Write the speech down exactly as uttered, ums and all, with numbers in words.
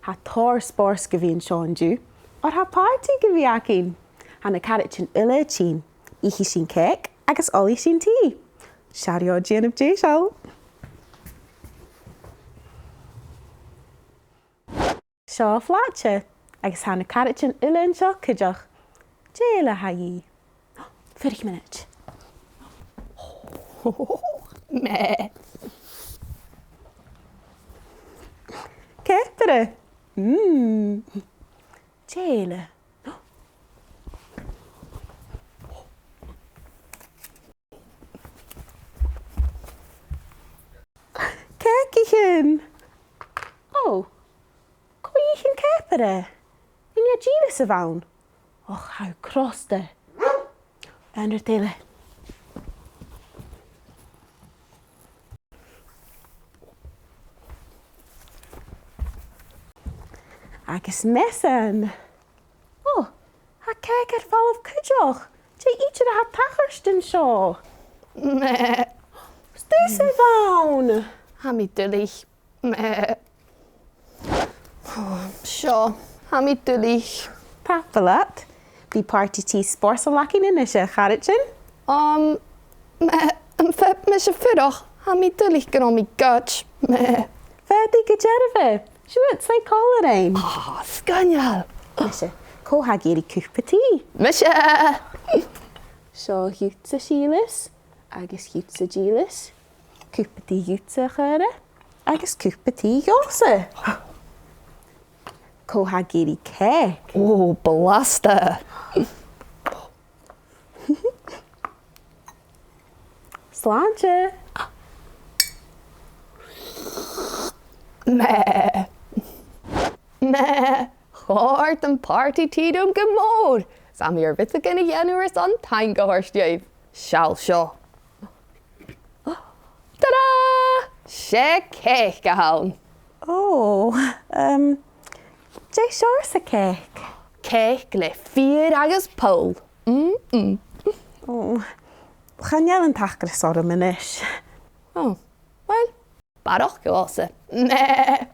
Tha tòrr spòrs gu bhith an seo an-diugh, oir tha pàrtaidh gu bhith againn. Tha na caraidean uile a' tighinn, ithidh sinn cèic agus òlaidh sinn tì. Seall dhomh dèanamh deiseil. Seo a' phlaide, agus tha na caraidean uile an seo cuideachd. Dè eile a th' ann? Fuirich mionaid. Mè. Ceapaire. Mm. Dè eile? Cèicichean. Ò, cò ith an ceapaire? An e Dìleas a bh' ann? Och, tha thu crosta. Aon rud eile. Agus measan. Ò, tha cèic air falbh cuideachd. Dè idir a tha a' tachairt an seo? Mè. 'S tusa a bh' ann. Tha mi duilich. Mè. Ò, seo, tha mi duilich. Tapadh leat. Bidh pàrtaidh tì spòrsail againn a-nis, a charaidean. Um, mè, am faod mise fuireach? Tha mi duilich gun robh mi goid. Mè. Faodaidh gu dearbh. Siuthad, suidh còmhla rinn. Ah, sgoinneil. Mise, cò tha ag iarraidh cupa tì? Mise! Seo dhutsa, a Shìleas, agus dhutsa, a Dhìleas. Cupa tì dhutsa, a chaora, agus cupa tì dhòmhsa. Cò tha ag iarraidh cèic? Ò, blasta! Slàinte. Mè. Mè. Chòrd am pàrtaidh tì rium gu mòr. 'S tha mi air rudeigin a dhèanamh airson taing a thoirt dhuibh. Seall seo. Ta-da! 'S e cèic a th' ann. Ò, um, dè seòrsa cèic? Cèic le feur agus poll. Mm-mm. Ò, chan eil an t-acras orm a-nis. Ò, uill, barrachd dhòmhsa. Mè.